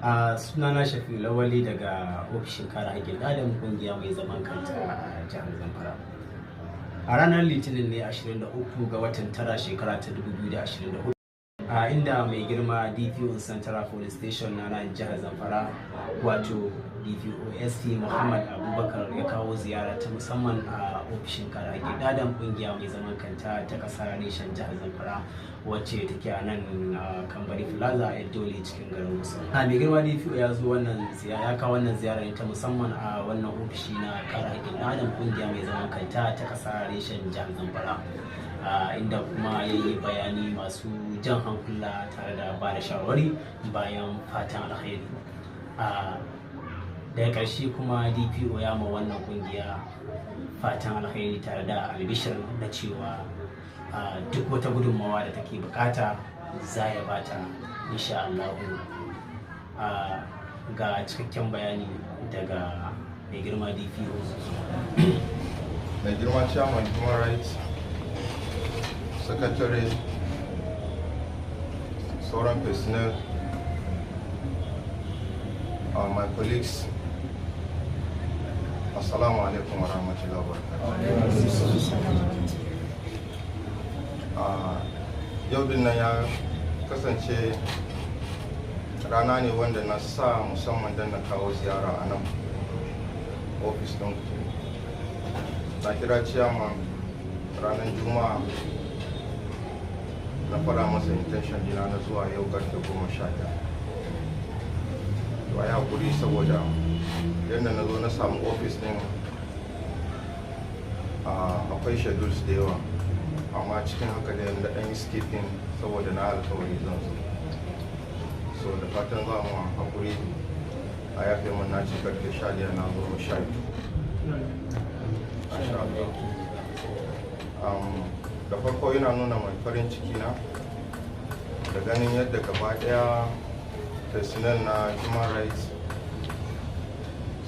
A sunana Shafi Lawali daga ofishin kare haƙƙin ɗan adam, ƙungiya mai zaman kanta a jihar Zamfara. A ranar Litinin ne 23 ga watan tara, shekara ta 2024, a inda mai girma DPO Central Police Station na nan jihar Zamfara, wato DPO SP Muhammad Abubakar, ya kawo ziyara ta musamman a ofishin kare haƙƙin ɗan adam, ƙungiya mai zaman kanta ta ƙasa, reshen jihar Zamfara, wacce take a nan Kambari Plaza a Dole, cikin garin Gusau. A mai girma DPO ya zo wannan ziyara, ya kawo wannan ziyara ne ta musamman a wannan ofishi na kare haƙƙin ɗan adam, ƙungiya mai zaman kanta ta ƙasa, reshen jihar Zamfara, inda kuma ya yi bayani masu jan hankula tare da ba da shawarwari bayan fatan alkhairi. Daga ƙarshe kuma DPO ya ma wannan ƙungiya fatan alkhairi tare da albishir na cewa duk wata gudunmawa da take bukata za ya bata, insha Allah. Ga cikakken bayani daga mai girma DPO. Mai girma chairman human rights, secretary, sauran personnel, my colleagues, assalamu alaikum wa rahmatullahi wa barakatuh. Yau din nan ya kasance rana ne wanda na sa musamman don na kawo ziyara a nan ofis ɗin. Na kira chairman ranar Juma'a, na fara masa intention dina na zuwa yau karfe 11. To, a yi hakuri saboda yadda na zo na samu ofis din, akwai schedules da yawa, amma cikin haka da da ɗan yi skipping saboda na alkawari zan zo. So da fatan za mu hakuri a yafe mun, na ci karfe 11, na zo 12, masha Allah. Da farko ina nuna mai farin ciki na da ganin yadda gaba daya personnel na human rights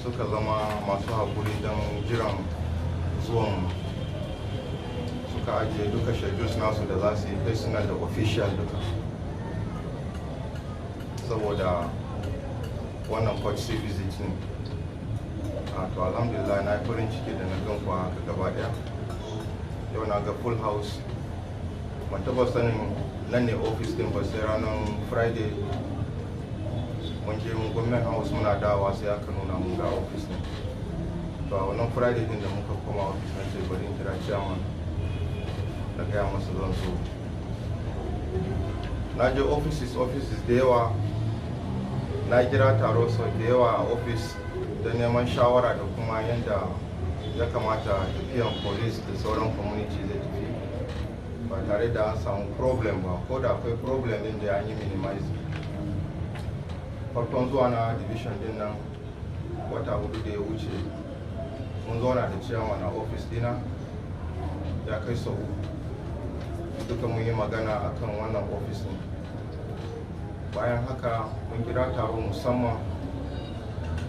suka zama masu haƙuri don jiran zuwan, suka ajiye duka schedules nasu da za su yi, personal da official duka, saboda wannan courtesy visit ne. A to, alhamdulillah, na yi farin ciki da na gan ku haka gaba daya. Yau na ga full house. Ban taba sanin nan ne office din ba sai ranar Friday. Mun je mun Government House, muna dawowa sai aka nuna mun ga office din. To, a wannan Friday din da muka koma office, na ce bari in kira chairman na gaya masa zan zo. Na je offices da yawa, na kira taro sau da yawa a office don neman shawara da kuma yadda ya kamata tafiyan police da sauran community zai tafi ba tare da an samu problem ba, ko da akwai problem din da an yi minimize. Farkon zuwa na division din nan, wata 4 da ya wuce, mun zauna da chairman a office dina ya kai sau uku. Duka mun yi magana akan wannan office din. Bayan haka mun kira taro musamman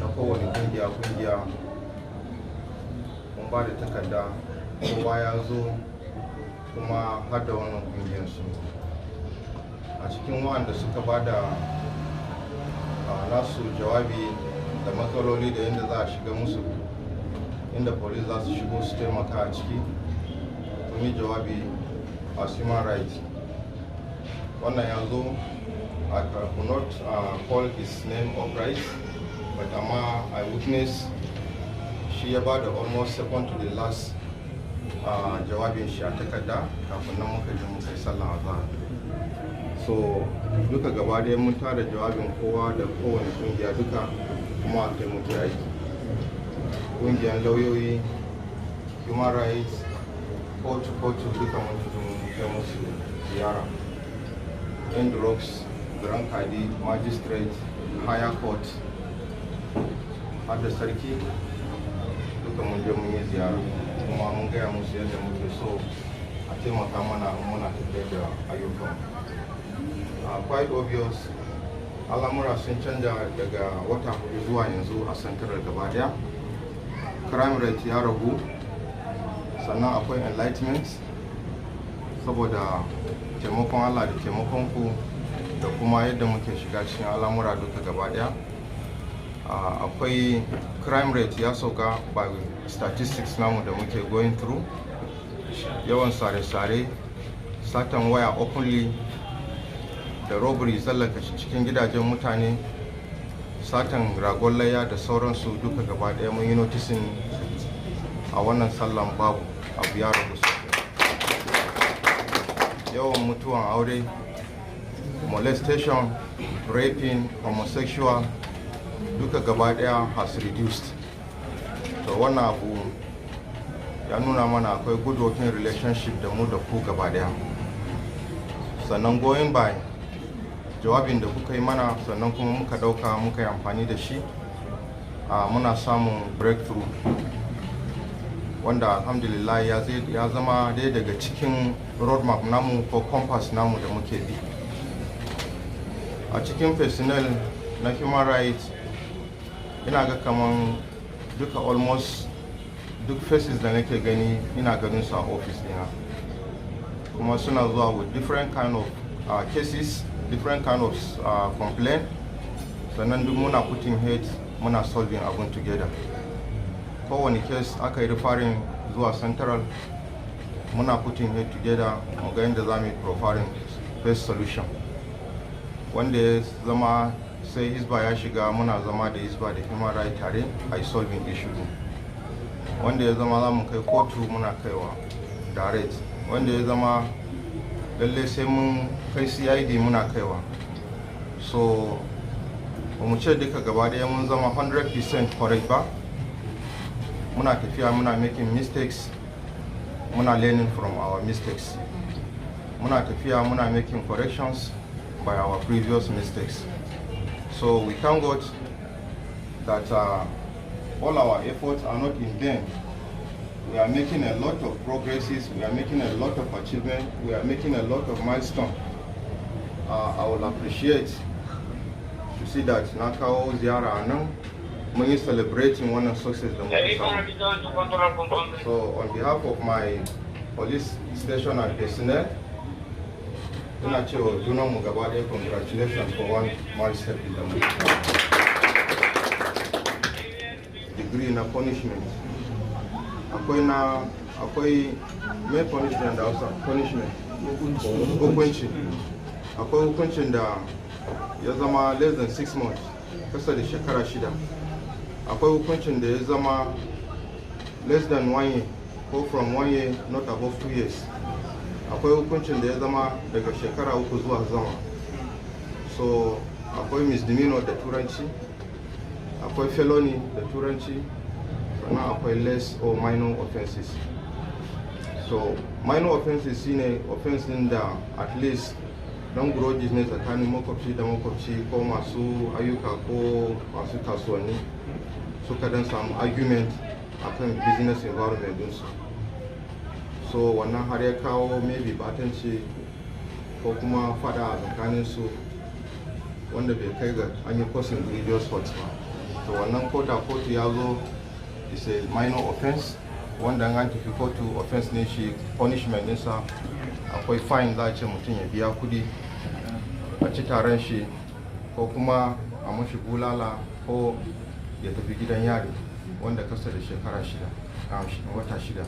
na kowane kungiya kungiya, mun ba da takarda, kowa ya zo, kuma har da wannan kungiyar su. A cikin waɗanda suka ba da nasu jawabi da matsaloli da yadda za a shiga musu, inda police za su shigo su taimaka a ciki, mun yi jawabi as human rights. Wannan ya zo, I could not call his name upright, but amma I witness shi ya ba da almost second to the last jawabin shi a takarda kafin nan muka je muka yi sallah azhar. So duka gaba ɗaya mun tara jawabin kowa da kowane kungiya duka, kuma a kai muke aiki. Kungiyar lauyoyi, human rights, kotu kotu, duka mun tafi mun kai musu ziyara. In drugs, Grand Kadi, magistrate, higher court, har da sarki, duka mun je mun yi ziyara, kuma mun gaya musu yadda muke so a taimaka mana in muna tafiyar da ayyukan. Quite obvious, al'amura sun canja daga wata 4 zuwa yanzu a Central gaba daya. Crime rate ya ragu, sannan akwai enlightenment saboda taimakon Allah da taimakon ku da Da kuma yadda muke shiga cikin al'amura duka gaba daya. Akwai crime rate ya sauka by statistics namu da muke going through. Yawan sare-sare, satan waya openly, da robbery, tsallaka cikin gidajen mutane, satan ragon layya da sauransu duka gaba daya, mun yi noticing a wannan sallan babu, abu ya ragu sosai. Yawan mutuwan aure, molestation, raping, homosexual duka gaba daya has reduced. To, wannan abu ya nuna mana akwai good working relationship da mu da ku gaba daya. Sannan going by jawabin da kuka yi mana, sannan kuma muka dauka muka yi amfani da shi, muna samun breakthrough wanda alhamdulillah ya zama daya daga cikin roadmap namu ko compass namu da muke bi. A cikin personnel na human rights, ina ga kaman duka, almost duk faces da nake gani, ina ganin su a office dina, kuma suna zuwa with different kind of cases, different kind of complaint. Sannan duk muna putting heads, muna solving abun together. Kowane case aka yi referring zuwa central, muna putting head together mu ga yadda za mu yi providing best solution. Wanda ya zama sai Hisba ya shiga, muna zama da Hisba da human right tare a solving issue din. Wanda ya zama za mu kai kotu, muna kaiwa direct. Wanda ya zama lalle sai mun kai CID, muna kaiwa. So ba mu ce duka gaba daya mun zama 100% correct ba. Muna tafiya, muna making mistakes, muna learning from our mistakes. Muna tafiya, muna making corrections by our previous mistakes. So we thank God that all our efforts are not in vain. We are making a lot of progresses, we are making a lot of achievement, we are making a lot of milestone. I will appreciate to see that na kawo ziyara a nan, mun yi celebrating wannan success da muka samu. So on behalf of my police station and personnel, ina cewa junanmu gaba ɗaya congratulations for one milestone da muka. Degree na punishment, akwai na akwai mai punishment da Hausa, punishment, hukunci. Akwai hukuncin da ya zama less than 6 months, kasa da shekara 6. Akwai hukuncin da ya zama less than one year ko from one year not above 2 years. Akwai hukuncin da ya zama daga shekara 3 zuwa sama. So akwai misdemeanor da Turanci, akwai felony da Turanci, sannan akwai less or minor offenses. So minor offenses shine offense din da at least don grudges ne tsakanin makwabci da makwabci, ko masu ayyuka, ko masu kasuwanni, suka dan samu argument akan business environment dinsu. So wannan har ya kawo maybe batanci ko kuma fada a tsakaninsu wanda bai kai ga an yi causing grievous hurt ba. To, wannan koda kotu ya zo is a minor offense, wanda an tafi kotu, offense ne shi, punishment ɗinsa akwai fine, za a ce mutum ya biya kudi, a ci taron shi, ko kuma a mashi bulala, ko ya tafi gidan yari wanda kasa da shekara 6, wata 6.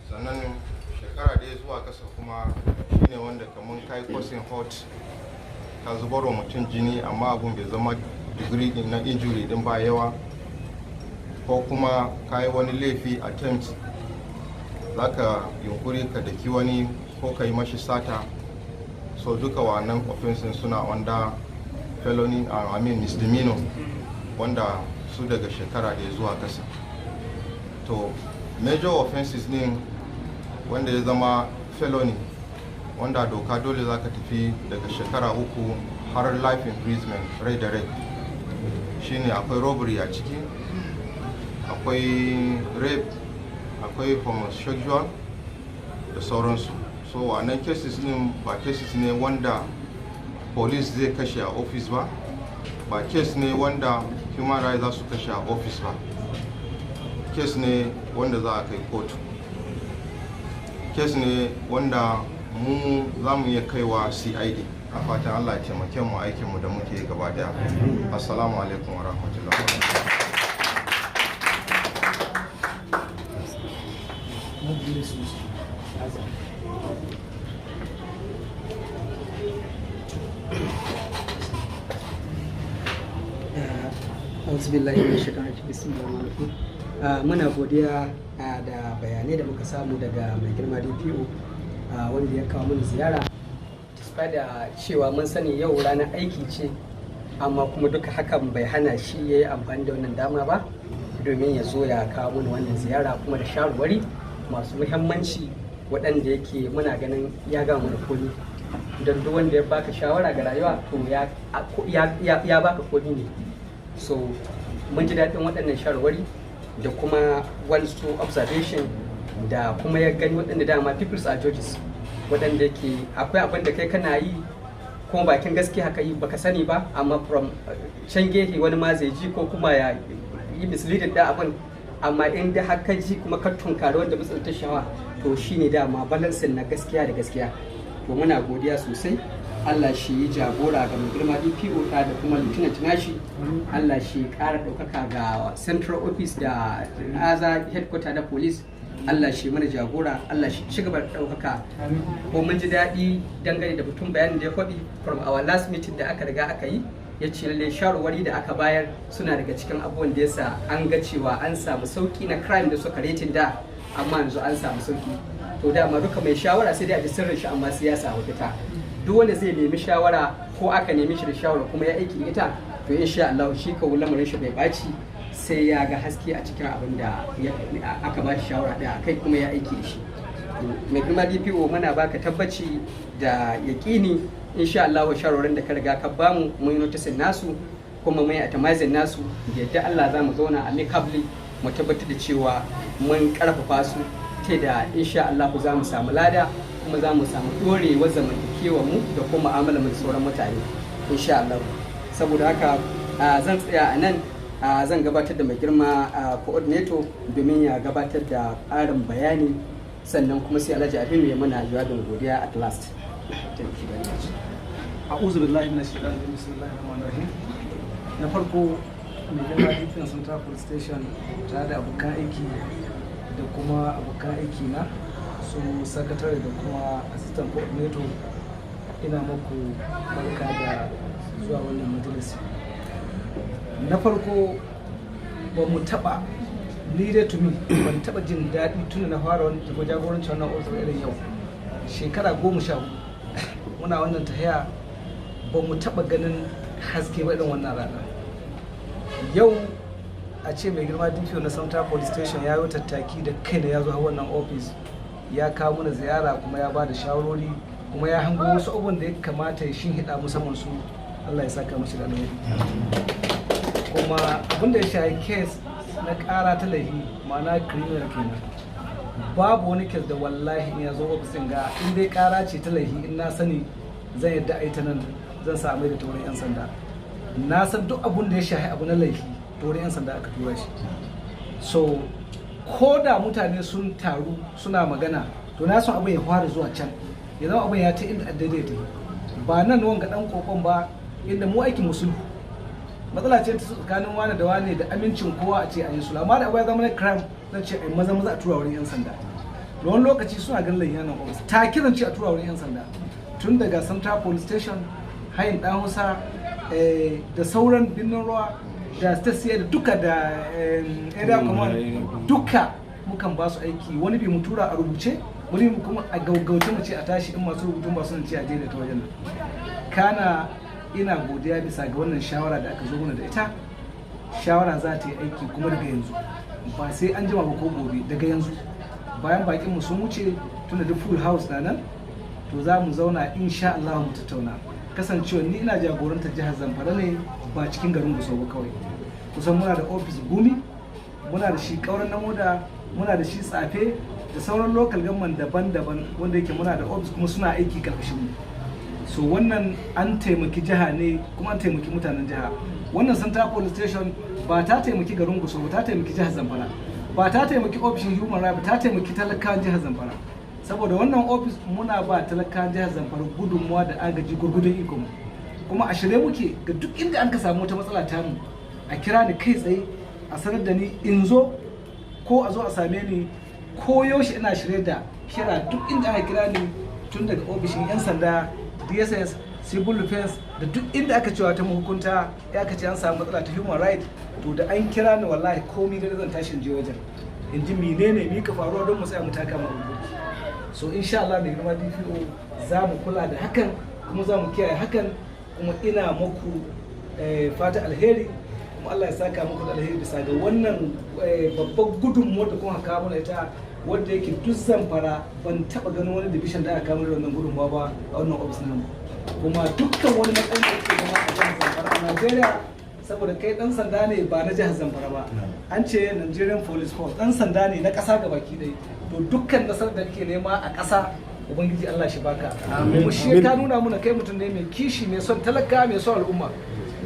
Sannan shekara ɗaya zuwa kasa kuma shine wanda kamar kai causing hurt, ka zubar wa mutum jini, amma abun bai zama degree din na injury din ba yawa, ko kuma ka yi wani laifi attempt, za ka yunkuri ka daki wani ko ka yi mashi sata. So duka wannan offenses suna under felony, I mean misdemeanor, wanda su daga shekara ɗaya zuwa kasa. To, major offenses din wanda ya zama felony, wanda doka dole za ka tafi daga shekara 3 har life imprisonment, rai da rai, shine akwai robbery a ciki, akwai rape, akwai homosexual da sauransu. So wannan cases din ba cases ne wanda police zai kashe a office ba, ba case ne wanda human rights za su kashe a office ba. Case ne wanda za a kai kotu, case ne wanda mu za mu iya kaiwa CID. A fatan Allah ya taimake mu aikinmu da muke yi gaba daya. Assalamu alaikum wa rahmatullahi wa barakatuh. Auzubillahi minash shaitanir rajim. Bismillahir rahmanir rahim. Muna godiya da bayanai da muka samu daga mai girma DPO wanda ya kawo mana ziyara, despite da cewa mun sani yau ranar aiki ce, amma kuma duka hakan bai hana shi ya yi amfani da wannan dama ba domin ya zo ya kawo mana wannan ziyara, kuma da shawarwari masu muhimmanci waɗanda yake muna ganin ya gama mana komi, don duk wanda ya baka shawara ga rayuwa to ya baka komi ne. So mun ji daɗin waɗannan shawarwari da kuma wasu observation da kuma ya gani, waɗanda dama people are judges, waɗanda yake akwai abin da kai kana yi kuma bakin gaske haka yi baka sani ba, amma from can gehe wani ma zai ji ko kuma ya yi misleading da abin. Amma in da haka ji kuma ka tunkari wanda matsalar ta shawa, to shine dama balancing na gaskiya da gaskiya. To muna godiya sosai. Allah shi yi jagora ga mai girma DPO ta da kuma lieutenant nashi. Allah shi ƙara ɗaukaka ga central office da aza headquarter da police. Allah shi mana jagora, Allah shi ci gaba da ɗaukaka. Ko mun ji daɗi dangane da batun bayanin da ya faɗi from our last meeting da aka riga aka yi. Ya ce lallai shawarwari da aka bayar suna daga cikin abubuwan da yasa an ga cewa an samu sauki na crime da suka rating da, amma yanzu an samu sauki. To dama duka mai shawara sai dai a ji sirrin shi, amma sai ya samu fita. Duk wanda zai nemi shawara ko aka nemi shi da shawara kuma ya aiki ita, to insha Allah shi kawo lamarin shi bai baci, sai ya ga haske a cikin abin da aka ba shi shawara da kai kuma ya aiki da shi. Mai girma DPO, muna baka tabbaci da yaƙini, insha Allah shawarwarin da ka riga ka bamu mun yi noticing nasu kuma mun yi itemizing nasu. Da yadda Allah za mu zauna amicably mu tabbatar da cewa mun karfafa su, ta da insha Allah za mu samu lada kuma za mu samu dorewar zamantakewar mu da kuma mu'amalar mu da sauran mutane insha Allah. Saboda haka zan tsaya a nan. Zan gabatar da mai girma coordinator domin ya gabatar da ƙarin bayani, sannan kuma sai Alhaji Aminu ya mana jawabin godiya at last. Thank you very much. A'udhu billahi minash shaitanir rajim. Bismillahir rahmanir rahim. Na farko, mai girma DPO Central Police Station tare da abokan aiki da kuma abokan aiki na su sakatare da kuma assistant coordinator, ina muku barka da zuwa wannan majalisi. Na farko, ba mu taba, ni dai to me, ban taba jin daɗi tun da na fara wani tafi jagorancin wannan ofis irin yau. Shekara 14 muna wannan tahiya, ba mu taba ganin haske ba irin wannan rana. Yau a ce mai girma DPO na Central Police Station ya yi tattaki da kai da ya zo har wannan ofis, ya kawo mana ziyara kuma ya ba da shawarori kuma ya hango wasu abubuwan da ya kamata ya shinhiɗa musamman su. Allah ya saka mashi da alheri. Kuma abin da ya shafi case na ƙara ta laifi, ma'ana criminal kenan, babu wani case da wallahi in ya zo ofis ɗin ga in dai ƙara ce ta laifi, in na sani zan yadda a yi ta nan, zan sa mai da taurin 'yan sanda. Na san duk abun da ya shafi abu na laifi, taurin 'yan sanda aka tura shi. So ko da mutane sun taru suna magana, to na son abin ya fara zuwa can, ya zama abin ya ta inda daidai ta ba nan wanga dan kokon ba, inda mu aikin musulhu matsala ce ta tsakanin wane da wane da amincin kowa a ce an yi sulhu. Amma da abu ya zama na crime, zan ce ai maza maza a tura wurin 'yan sanda. Da wani lokaci suna ganin laifi nan office ta kiran ce a tura wurin 'yan sanda, tun daga Central Police Station, Hayin Dan Hausa, da sauran Birnin Ruwa da State da duka da area command, duka mukan ba su aiki. Wani bi mu tura a rubuce, wani bi kuma a gaugauce mu ce a tashi, in masu rubutun ba su ce a daina ta wajen nan. Kana ina godiya bisa ga wannan shawara da aka zo mana da ita. Shawara za ta yi aiki kuma daga yanzu, ba sai an jima ba ko gobe, daga yanzu bayan bakin mu sun wuce, tunda duk full house na nan, to za mu zauna insha Allah mu tattauna. Kasancewa ni ina jagorantar jihar Zamfara ne, ba cikin garin Gusau ba kawai. Kusan muna da office Gumi, muna da shi Kauran Namoda, muna da shi Tsafe da sauran local government daban-daban wanda yake muna da office kuma suna aiki karkashin mu. So wannan an taimaki jiha ne kuma an taimaki mutanen jiha. Wannan Central Police Station ba ta taimaki garin Gusau ba, ta taimaki jihar Zamfara, ba ta taimaki ofishin human rights ba, ta taimaki talakawan jihar Zamfara. Saboda wannan ofis muna ba talaka jihar Zamfara gudunmuwa da agaji gurgudun ikon, kuma a shirye muke ga duk inda an ka samu wata matsala tamu, a kira ni kai tsaye, a sanar da ni in zo, ko a zo a same ni. Ko yaushe ina shirye da kira, duk inda aka kira ni, tun daga ofishin 'yan sanda, DSS, civil defense, da duk inda aka cewa ta mahukunta ya aka ce an samu matsala ta human right, to da an kira ni, wallahi komai da zan tashi in je wajen in ji menene mi ka faruwa don mu tsaya mu taka mu burki. So insha Allah, mai girma DPO, za mu kula da hakan kuma za mu kiyaye hakan. Kuma ina muku fata alheri, kuma Allah ya saka muku da alheri bisa ga wannan babbar gudunmuwar da kuma kawo mana ita, wadda yake duk Zamfara ban taba ganin wani division da aka kawo mana wannan gudunmuwa ba a wannan office namu. Kuma dukkan wani matsayin da ke zama a jihar Zamfara, a Najeriya, saboda kai dan sanda ne ba na jihar Zamfara ba, an ce Nigerian Police Force, dan sanda ne na ƙasa gabaki ɗaya. To dukkan nasarar da kake nema a ƙasa, Ubangiji Allah shi baka. Kuma shi ka nuna muna kai mutum ne mai kishi, mai son talaka, mai son al'umma,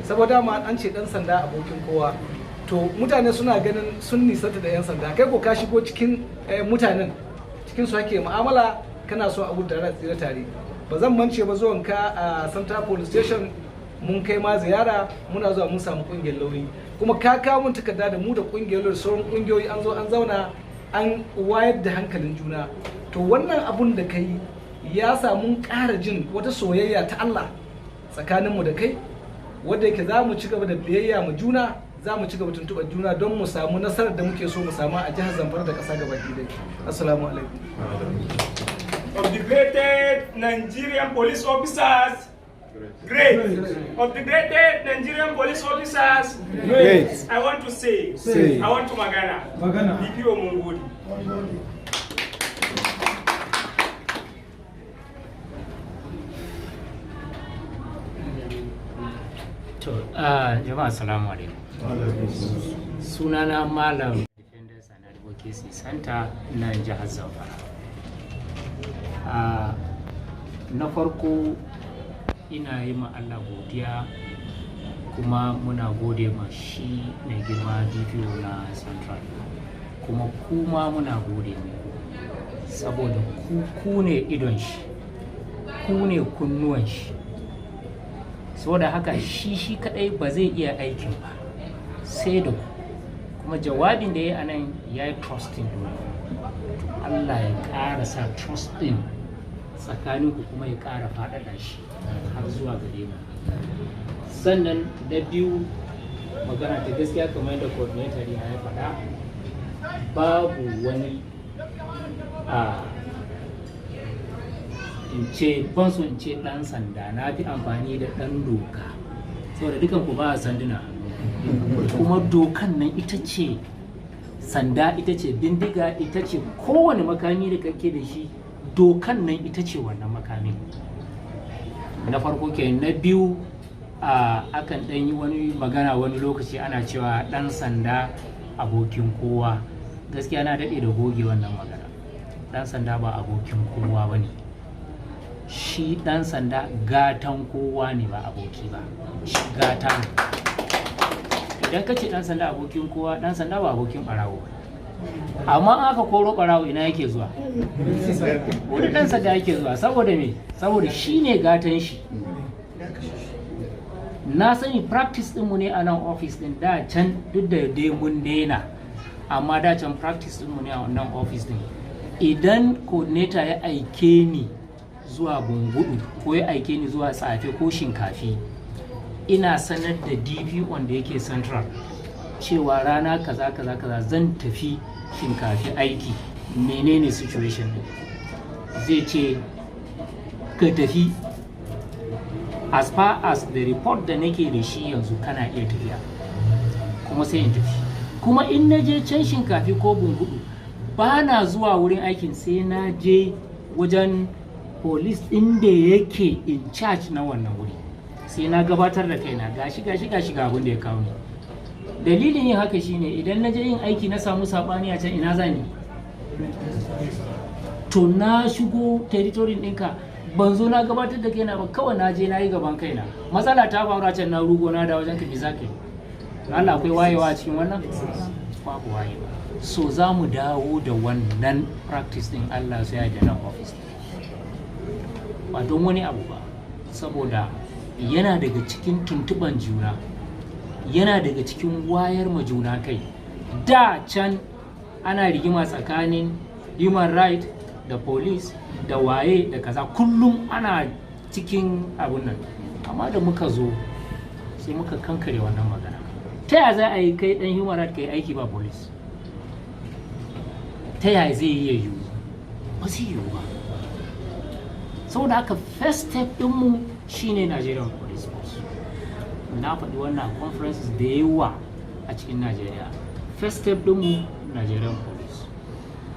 saboda ma an ce dan sanda abokin kowa. To mutane suna ganin sun nisanta da yan sanda, kai ko ka shigo cikin mutanen, cikin su ake mu'amala, kana so abu tare tsira tare. Ba zan mance ba zuwan ka a Central Police Station, mun kai ma ziyara, muna zuwa mun samu kungiyar lauyoyi, kuma ka kawo mun takarda da mu da kungiyar lauyoyi, sauran kungiyoyi, an zo an zauna an wayar da hankalin juna. To wannan abun da kai ya samu ƙara jin wata soyayya ta Allah tsakaninmu da kai, wadda yake za mu ci gaba da biyayya mu juna, za mu ci gaba tuntuɓar juna don mu samu nasarar da muke so mu samu a jihar Zamfara da ƙasa gaba ɗaya. Assalamu alaikum. Of the greatest Nigerian police officers, great. Of the greatest Nigerian police officers, Great. I want to say, Say. I want to magana. Magana. DPO, mun gode. Gode. To, jama'a, assalamu alaikum. Sunana Malam Defenders and Advocacy Center na jihar Zamfara. Na farko ina yi ma Allah godiya, kuma muna gode ma shi mai girma DPO na Central. Kuma kuma muna gode muku saboda ku ne idon shi, ku ne kunnuwan shi. Saboda haka shi kadai ba zai iya aikin ba sai da ku. Kuma jawabin da ya yi a nan, ya yi trusting dole. To Allah ya ƙara sa trust din tsakaninku kuma ya ƙara faɗaɗa shi har zuwa gare mu. Sannan na biyu, magana ta gaskiya, kamar yadda coordinator ya faɗa, babu wani a in ce ban so in ce ɗan sanda, na fi amfani da ɗan doka, saboda dukan ku ba sanduna, kuma dokan nan ita ce sanda, ita ce bindiga, ita ce kowane makami da kake da shi, dokan nan ita ce wannan makamin. Na farko ke. Na biyu, akan ɗan yi wani magana wani lokaci, ana cewa ɗan sanda abokin kowa. Gaskiya na daɗe da goge wannan magana. Ɗan sanda ba abokin kowa ba ne. Shi ɗan sanda gatan kowa ne, ba aboki ba, shi gata ne. Idan ka ce ɗan sanda abokin kowa, ɗan sanda ba abokin ɓarawo ba. Amma an aka koro ɓarawo, ina yake zuwa? Wani ɗan sanda yake zuwa. Saboda me? Saboda shi ne gatan shi. Na sani practice ɗinmu ne a nan office ɗin da can, duk da dai mun daina, amma da can practice ɗinmu ne a wannan office ɗin, idan coordinator ya aike ni zuwa Bungudu ko ya aike ni zuwa Tsafe ko Shinkafi, ina sanar da DPO da yake Central cewa rana kaza kaza kaza zan tafi Shinkafi aiki, menene situation din? Zai ce ka tafi, as far as the report da nake da shi yanzu kana iya tafiya. Kuma sai in tafi. Kuma in na je can Shinkafi ko Bungudu, ba na zuwa wurin aikin sai na je wajen police ɗin da yake in charge na wannan wuri, sai na gabatar da kaina, gashi gashi gashi, ga abin da ya kawo ni. Dalilin yin haka shine idan na je yin aiki na samu sabani a can, ina zani? To na shigo territory ɗinka, ban zo na gabatar da kaina ba, kawai na je na yi gaban kaina, matsala ta faru a can, na rugo na da wajen ka, me za ka yi? Allah, akwai wayewa a cikin wannan? Babu wayewa. So za mu dawo da wannan practice din, Allah sai da nan office, ba don wani abu ba, saboda yana daga cikin tuntuban juna, yana daga cikin wayar ma juna kai. Da can ana rigima tsakanin human right da police da waye da kaza, kullum ana cikin abun nan. Amma da muka zo sai muka kankare wannan magana. Ta yaya za a yi kai dan human right kai aiki ba police? Ta yaya zai yi yiwu? Ba zai yiwu ba. Saboda haka first step ɗinmu shine Nigerian Police Force. Na faɗi wannan conferences da yawa a cikin Nigeria. First step ɗinmu, Nigerian Police.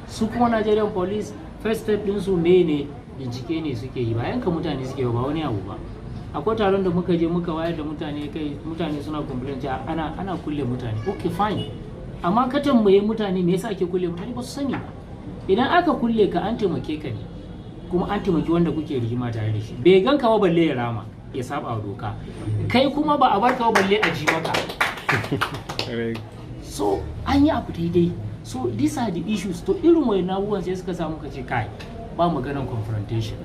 Su kuma Nigerian Police, first step ɗinsu ne bincike ne suke yi, ba yanka mutane suke ba, wani abu ba. Akwai taron da muka je muka wayar da mutane kai, mutane suna complain cewa ana kulle mutane. Okay, fine, amma ka tambaye mutane me yasa ake kulle mutane, ba su sani ba. Idan aka kulle ka, an taimake ka ne, kuma an taimaki wanda kuke rigima tare da shi. Bai ganka ba balle ya rama ya saba wa doka, kai kuma ba a barka ba balle a ji maka. So an yi abu daidai. So these are the issues. To irin wayan abubuwan sai suka samu ka ce kai, ba maganan confrontation,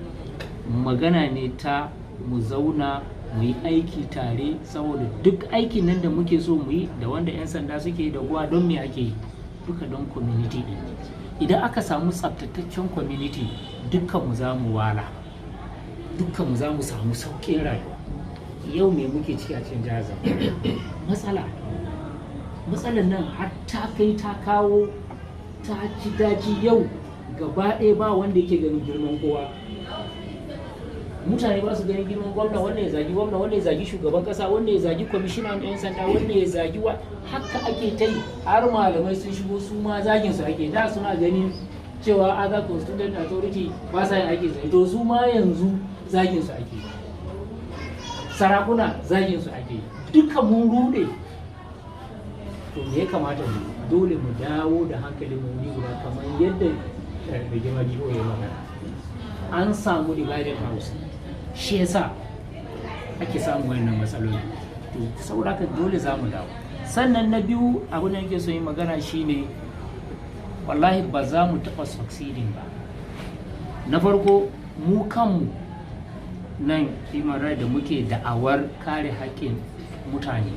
magana ne ta mu zauna mu yi aiki tare, saboda duk aikin nan da muke so mu yi, da wanda 'yan sanda suke da guwa, don me ake yi? Duka don community din. Idan aka samu tsabtataccen community, dukkan mu za mu wala, dukkan mu za mu samu sauƙin rayuwa. Yau me muke ciki a cikin jihar Zamfara? Matsala. Matsalar nan har ta kai ta kawo, ta ci daji. Yau gaba ɗaya ba wanda yake ganin girman kowa. Mutane ba su ganin girman gwamna. Wannan ya zagi gwamna, wannan ya zagi shugaban kasa, wannan ya zagi kwamishinan 'yan sanda, wannan ya zagi wa. Haka ake ta yi, har malamai sun shigo, su ma zagin su ake. Da suna ganin cewa other constituent authority ba sa yin aiki sai, to su ma yanzu zagin su ake. Sarakuna zagin su ake. Duka mun rude. To me ya kamata mu? Dole mu dawo da hankalin mu wuri guda, kamar yadda rigima DO ya magana. An samu divided house, shi yasa ake samun wannan matsaloli. To saboda haka dole za mu dawo. Sannan na biyu, abin da nake so yi magana shine, wallahi ba za mu taɓa succeeding ba. Na farko, mu kanmu nan human right da muke da'awar kare haƙƙin mutane,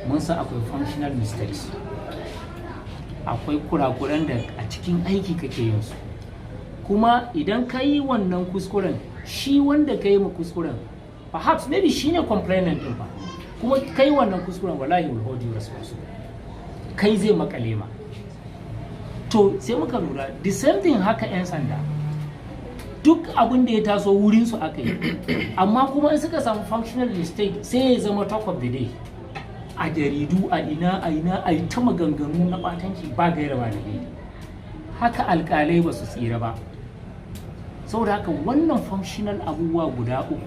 mun san akwai functional mistakes, akwai kurakuran da a cikin aiki kake yin su. Kuma idan ka yi wannan kuskuren, shi wanda ka yi ma kuskuren, perhaps maybe shi ne complainant din ba, kuma kai wannan kuskuren, wallahi will hold you responsible, kai zai makale ma. To sai muka lura the same thing haka 'yan sanda, duk abin da ya taso wurinsu aka yi, amma kuma in suka samu functional mistake, sai ya zama talk of the day a jaridu, a ina a ina, a yi ta maganganu na batanci ba gaira ba dalili. Haka alkalai ba su tsira ba. Saboda haka wannan functional abubuwa guda uku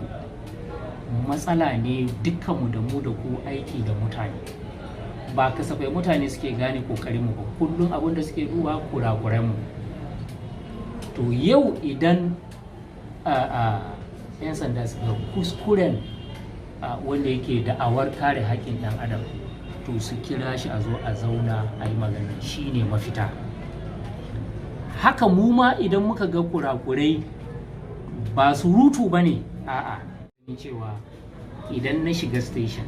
matsala ne dukkanmu, da mu da ku aiki da mutane. Ba kasafai mutane suke gane kokarinmu ba, kullum abin da suke duba kurakuranmu. To yau idan 'yan sanda suka kuskuren wanda yake da'awar kare haƙƙin ɗan adam, to su kira shi a zo a zauna a yi magana, shine mafita. Haka mu ma idan muka ga kurakurai, ba surutu ba ne, a'a, cewa idan na shiga station,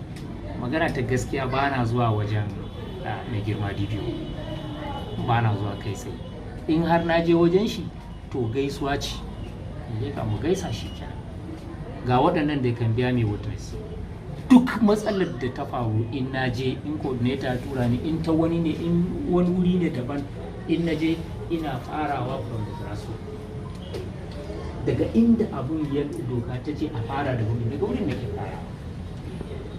magana ta gaskiya, ba na zuwa wajen mai girma DPO, ba na zuwa kai tsaye. In har na je wajen shi, to gaisuwa ce, in ka mu gaisa shi kenan. Ga waɗannan da kan biya mai witness, duk matsalar da ta faru in na je, in coordinator tura ni, in ta wani ne, in wani wuri ne daban, in na je ina farawa from the grassroots, daga inda abun ya doka ta ce a fara da wuri, daga wurin da ke fara.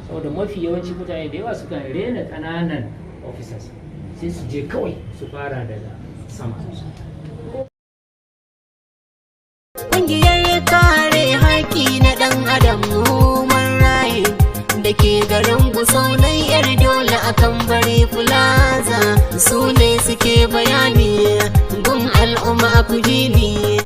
Saboda mafi yawanci mutane da yawa sukan rena ƙananan officers, sai su je kawai su fara daga sama. Ƙungiyar kare haƙƙi na ɗan adam, Human Right, da ke garin Gusau na yar dole a kan bari plaza, su ne suke bayani gun al'umma ku ji ni.